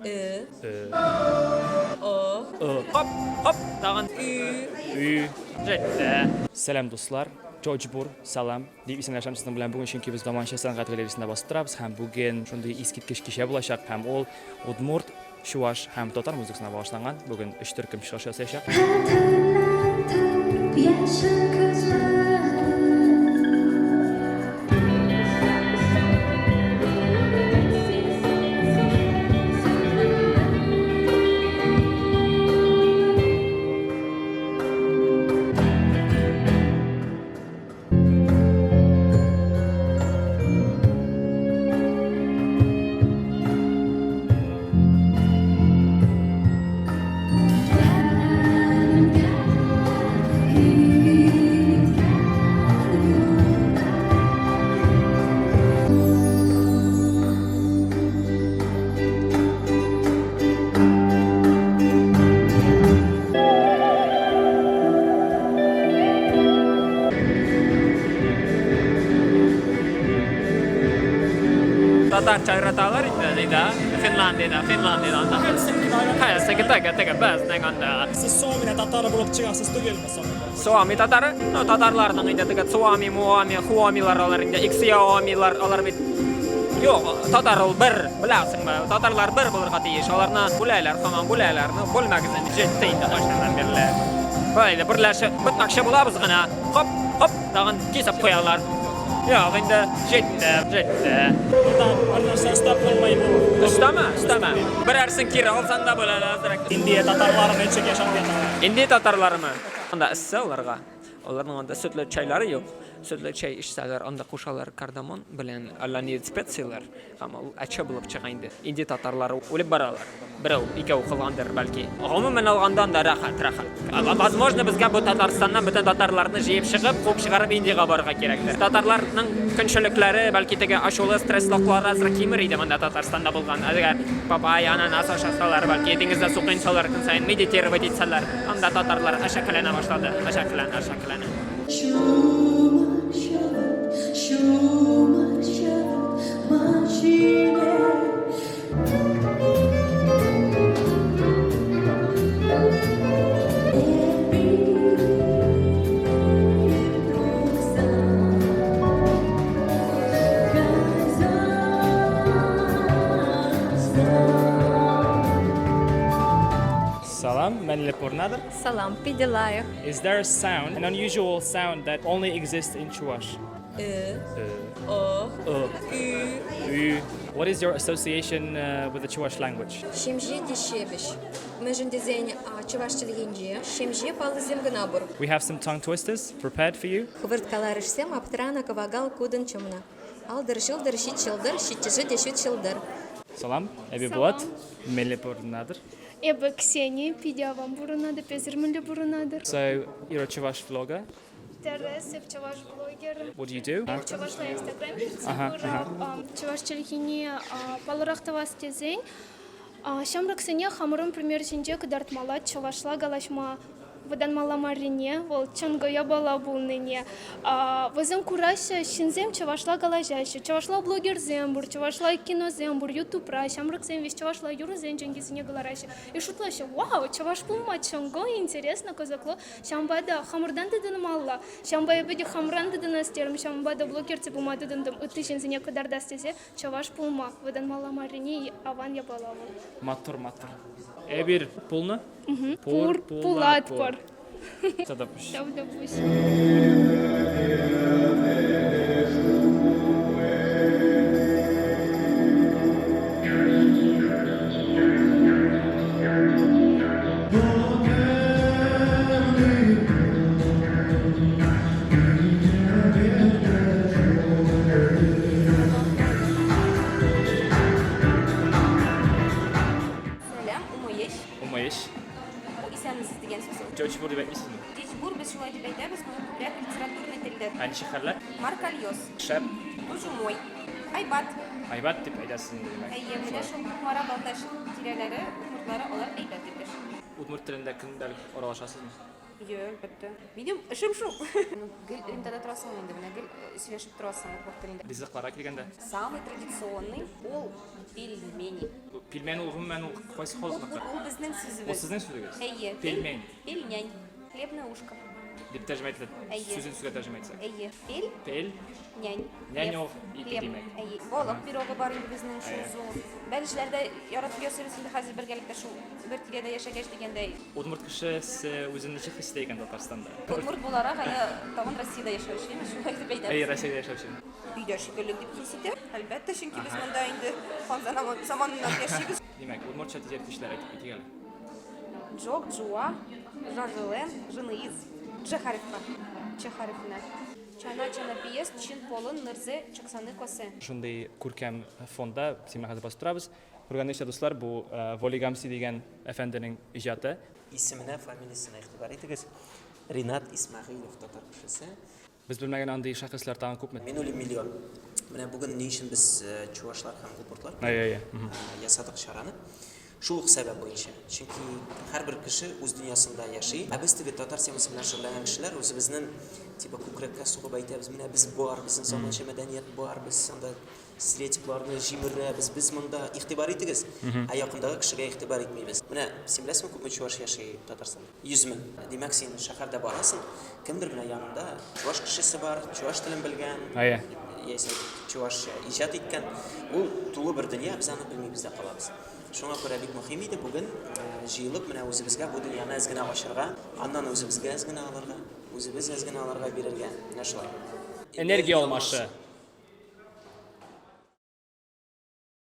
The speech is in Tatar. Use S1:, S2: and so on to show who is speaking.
S1: Э.
S2: Э.
S1: О.
S2: Ы.
S3: Хоп, хоп, тагын
S1: Ü.
S2: Ü.
S3: Җитте.
S2: Сәлам, дуслар. Джордж Бур, сәлам. Дип исәнләшәм сезнең белән бүген, чөнки без заманча сәнгать галереясында басып торабыз һәм бүген шундый искиткеч кичә булачак һәм ул удмурт, чуваш һәм татар музыкасына багышланган. Бүген өч төркем чыгыш ясаячак.
S4: Hatırladım yaşlı kızlar.
S3: Татарча өйрәтәләр инде, нидә? Финляндиядә, Финляндиядә анда. Хелсинки теге, теге безнең анда.
S5: Сез Суомида татары булып чыгасыз түгелме соң инде?
S3: Суоми татары? Ну, татарларның инде теге Суоми, Муоми, Хуомилар алар инде, Иксиомилар алар бит. Юк, татар ул бер, беләсеңме? Татарлар бер булырга тиеш. Аларны бүләләр, һаман бүләләр. Ну, бүлмәгез инде, җитте инде кайчаннан бирле. Болай инде берләшеп бетмәкче булабыз гына. Хоп, хоп, тагын кисеп куялар. Юк, инде җитте, җитте.
S5: Монда бер нәрсә өстәп булмый бу.
S3: Өстәмә, өстәмә. Берәрсен кире алсаң да була әле әзрәк.
S5: Индия татарлары ничек яшәп яталар?
S3: Индия татарларымы? Анда эссе аларга. Аларның анда сөтле чайлары юк. Сөтле чәй эчсәләр, анда кушалар кардамон белән әллә ни специяләр. Һәм ул әче булып чыга инде. Инде татарлар үлеп баралар. Берәү, икәү калгандыр бәлки. Гомумән алганда анда рәхәт, рәхәт. Возможно, безгә бу Татарстаннан бөтен татарларны җыеп чыгып, куып чыгарып Индиягә барырга кирәктер. Татарларның көнчелекләре, бәлки теге ачулы стресслаклары азрак кимер иде монда Татарстанда булган. Әгәр папайя, ананас ашасалар, бәлки диңгездә су коенсалар көн саен, медитировать итсәләр, анда татарлар әшәкеләнә башлады. Әшәкеләнә, әшәкеләнә.
S2: Салам, Менле Пурнадыр.
S1: Салам, Пиделаев.
S2: Is there a sound, an unusual sound that only exists in Chuvash?
S1: Э.
S2: Э.
S1: О.
S2: Ы.
S1: Ü.
S2: Ü. What is your association with the Chuvash language?
S1: Ҫемҫе те ҫепӗҫ. Мӗншӗн тесен чӑваш чӗлхинче ҫемҫе паллӑсем кӑна пур.
S2: We have some tongue twisters prepared for you.
S1: Хӑвӑрт каларӑшсем аптранӑ кӑвакал кутӑн чӑмнӑ. Алтӑр ҫӑлтӑр, ҫич ҫӑлтӑр, ҫиччӗшӗ те ҫут ҫӑлтӑр.
S2: Салам, эпӗ Булат, мӗнле пурӑнатӑр?
S6: Эпӗ Ксения, питӗ аван пурӑнатӑп. Эсир мӗнле пурӑнатӑр?
S2: So, you're a Chuvash vlogger.
S6: Тӗрӗс, эп чӑваш блогер.
S2: What do you do?
S6: Эп чӑвашла Инстаграм ертсе пырап. Чӑваш чӗлхине паллӑрах тӑвас тесен ҫамрӑксене хамӑрӑн пример ҫинче кӑтартмалла чӑвашла калаҫма вӑтанмалла маррине, вӑл чӑнкӑ япала пулнине. Вӗсем кураҫҫӗ, ҫынсем чӑвашла калаҫаҫҫӗ, чӑвашла блогерсем пур, чӑвашла киносем пур, ютубра ҫамрӑксем веҫ чӑвашла юрӑсен чӗнкисене кӑлараҫҫӗ. И шутлаҫҫӗ, вау, чӑваш пулма чӑнкӑ, интересно, кӑсӑклӑ, ҫавӑнпа та хамӑртан тытӑнмалла. Ҫавӑнпа эпӗ те хамран тытӑнас терӗм, ҫавӑнпа та блог ертсе пыма тытӑнтӑм, ытти ҫынсене кӑтартас тесе чӑваш пулма вӑтанмалла маррине аван япала вӑл.
S2: Маттур, маттур. Эпир пулнӑ?
S6: Пур, пулатпӑр.
S2: Тата пуҫ.
S6: Тавта пуҫ.
S7: Сәлам, Умаеш.
S2: Умаеш.
S7: Бу исәнмесез дигән сүз ул.
S2: Джочбур дип әйтмисезме?
S7: Дичбур без шулай дип әйтәбез, но күбрәк литературный телдә.
S2: Ә ничек хәлләр?
S7: Маркальоз.
S2: Шәп.
S7: Боже мой. Айбат.
S2: Айбат дип әйтәсез инде, димәк.
S7: Әйе, менә шул Кукмара, Балтач тирәләре, удмуртлары алар әйбәт дип яши.
S2: Удмурт телендә көндәлек аралашасызмы?
S7: Йө, әлбәттә. Минем эшем шул. Ну, гел элемтәдә торасың инде, менә гел сөйләшеп торасың удмурт телендә.
S2: Ризыкларга килгәндә?
S7: Самый традиционный ул пельмени.
S2: Пельмень ул гомумән ул кайсы халыкныкы?
S7: Ул безнең сүзебез.
S2: Ул сезнең сүзегез?
S7: Әйе.
S2: Пельмень.
S7: Пельнянь. Хлебное ушко.
S2: Дип тәрҗемә ителә.
S7: Әйе.
S2: Сүзен сүзгә тәрҗемә итсәк.
S7: Әйе. Пель.
S2: Пель.
S7: Нянь.
S2: Нянь ул ипи димәк.
S7: Әйе. Балык пирогы бар инде безнең шул зур. Бәлешләр дә яратып ясыйбыз инде хәзер бергәлектә шул бер тирәдә яшәгәч дигәндәй.
S2: Удмурт кешесе үзен ничек хис итә икән Татарстанда?
S7: Удмурт буларак әле тагын Россиядә яшәүче, шулай дип әйтәбез.
S2: Әйе, Россиядә яшәүче.
S7: Өйдә шикелле дип хис итәм. Әлбәттә, чөнки без монда инде хан заманыннан яшибез.
S2: Димәк, удмуртча тизәйткечләр әйтеп китик әле.
S7: Джок, Джуа, Жажелен, Жыныиз. Дж хәрефе. Ч хәрефенә. Чана, чана пиес, чин полын, нырзе, чаксаны косе.
S2: Шундый күркәм фонда син белән хәзер басып торабыз. Күргәнегезчә, дуслар, бу Волигамси дигән әфәнденең иҗаты.
S8: Исеменә, фамилиясенә игътибар итегез. Ринат Исмәгыйлев, татар кешесе.
S2: Без белмәгән андый шәхесләр тагын күпме?
S8: Мин уйлыйм, миллион. Менә бүген ни өчен без чувашлар һәм удмуртлар
S2: Әйе, әйе.
S8: ясадык чараны? Шул ук сәбәп буенча. Чөнки һәрбер кеше үз дөньясында яши. Ә без теге татар темасы белән шөгыльләнгән кешеләр үзебезнең типа күкрәккә сугып әйтәбез, менә без бар, безнең заманча мәдәният бар, без анда стереотипларны җимерәбез, без монда игътибар итегез, ә якындагы кешегә игътибар итмибез. Менә син беләсеңме, күпме чуваш яши Татарстанда? 100 мең. Димәк, син шәһәрдә барасың, кемдер менә янында чуваш кешесе бар, чуваш телен белгән,
S2: Әйе.
S8: яисә чувашча иҗат иткән. Ул тулы бер дөнья, без аны белмибез дә калабыз. Шуңа күрә бик мөһим иде бүген җыелып менә үзебезгә бу дөньяны әз генә ачырга, аннан үзебезгә әз генә алырга, үзебез әз генә аларга бирергә. Менә шулай.
S2: Энергия алмашы.